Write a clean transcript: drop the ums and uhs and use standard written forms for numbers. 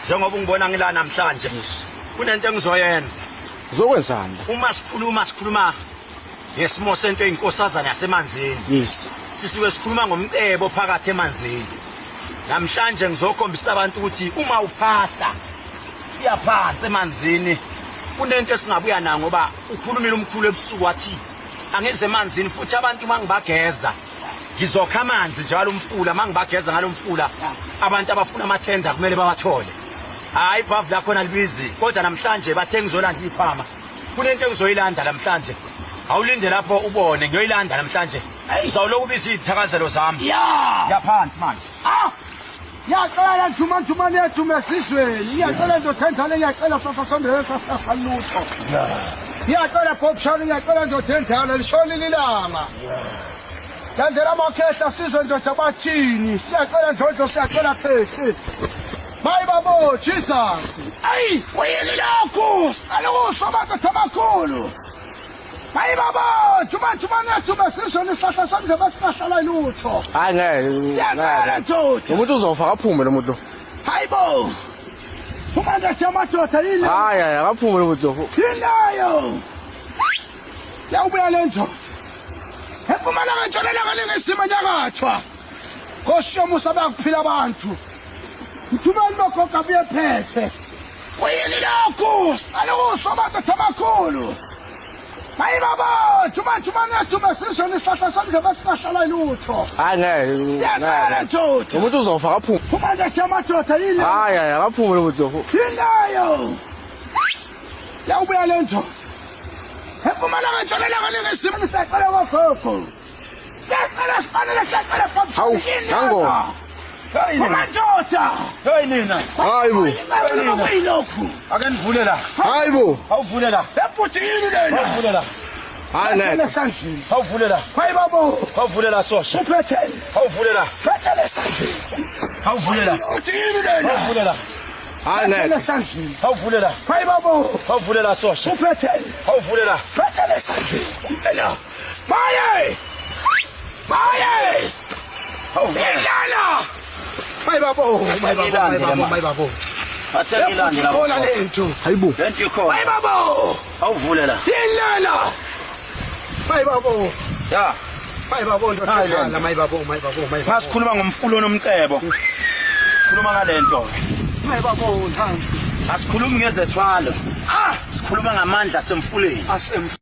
Njengoba ungibona ngila namhlanje, kunento engizoyenza. Uzokwenzani? Uma sikhuluma, sikhuluma ngesimo sento eyinkosazana yasemanzini. Sisuke sikhuluma ngomcebo phakathi emanzini. Namhlanje ngizokhombisa abantu ukuthi uma uphahla siya phansi emanzini, kunento esingabuya nayo, ngoba ukhulumile umkhulu ebusuku wathi angize emanzini, futhi abantu uma ngibageza ngizokha amanzi njalo umfula, uma ngibageza ngalo mfula abantu abafuna amathenda kumele bawathole. Hhayi, ibhavu lakhona libizi, kodwa namhlanje bathe ngizolanda iy'khwama. Kunento engizoyilanda namhlanje, awulinde lapho ubone, ngiyoyilanda namhlanje. Uzawulokhu ubiza iy'thakazelo zami. Yaphansi manje. Ah! Ngiyacela Juma Juma niyaduma esizweni. Ngiyacela ndoda endala, ngiyacela sofa sondele safa lutho. Ngiyacela Bobshana, ngiyacela ndoda endala, lishonile ilanga. Landela amakhehla sizwe ndoda bathini. Siyacela ndlondlo, siyacela khehli. Mayi babo Jesus. Ayi, kuyini lokhu? Sicela ukusho amadoda amakhulu. Hayi baba, juma juma niyaduma esizweni, isihlahla somndebe singahlala lutho. Hayi ngeke. Siyacela ndoda. Lo muntu uzofa, akaphume lo muntu lo. Hayi bo. Phuma ndoda, amadoda yini? Hayi hayi, akaphume lo muntu lo. Yinayo. Yawubuya le nto. Empumalanga, entshonalanga, ningizimu, enyakathwa. Nkosi yomusa, bayakuphila abantu. Mthumeni magogo abuye phethe. Kuyini lokhu? Sicela ukusho amadoda amakhulu. Hayi baba, juma juma niyaduma esizweni, isihlahla somndebe singahlala lutho. Hayi ngeke. Siyacela ndoda. Lo muntu uzofa, akaphume. Phuma ndoda, amadoda yini? Hayi hayi, akaphume lo muntu lo. Yinayo. Yawubuya le nto. Empumalanga, entshonalanga, ningizimu, siyacela kogogo. Siyacela sifanele, siyacela. Hawu, nango. Phuma ndoda. Hey nina. Hayi bo. Kuyilokhu. Ake nivule la. Hayi bo. Awuvule la. Ebhuti yini lena? Awuvule la. Hayi ngeke. Esandleni. Awuvule la. Hayi babo. Awuvule la sosha. Uphethe. Awuvule la. Phethe lesandleni. Awuvule la. Uthi yini lena? Awuvule la. Hayi ngeke. Esandleni. Awuvule la. Hayi babo. Awuvule la sosha. Uphethe. Awuvule la. Phethe lesandleni. Ela. Maye! Maye! Ilana! Maye babo, maye babo, maye babo, maye babo. Bathe ngilande la. Ikhona lento. Hayi bo. Lento ikhona. Maye babo! Awuvule la. Ilana! Maye babo. Ya. Maye babo ndoda Hayi lento. endala, maye babo, maye babo, maye babo. Masikhuluma ngomfulo nomcebo. Khuluma ngalento. Maye babo, Ntanzi. Asikhulumi ngezethwalo. Ah! Sikhuluma ngamandla asemfuleni. Asemfuleni.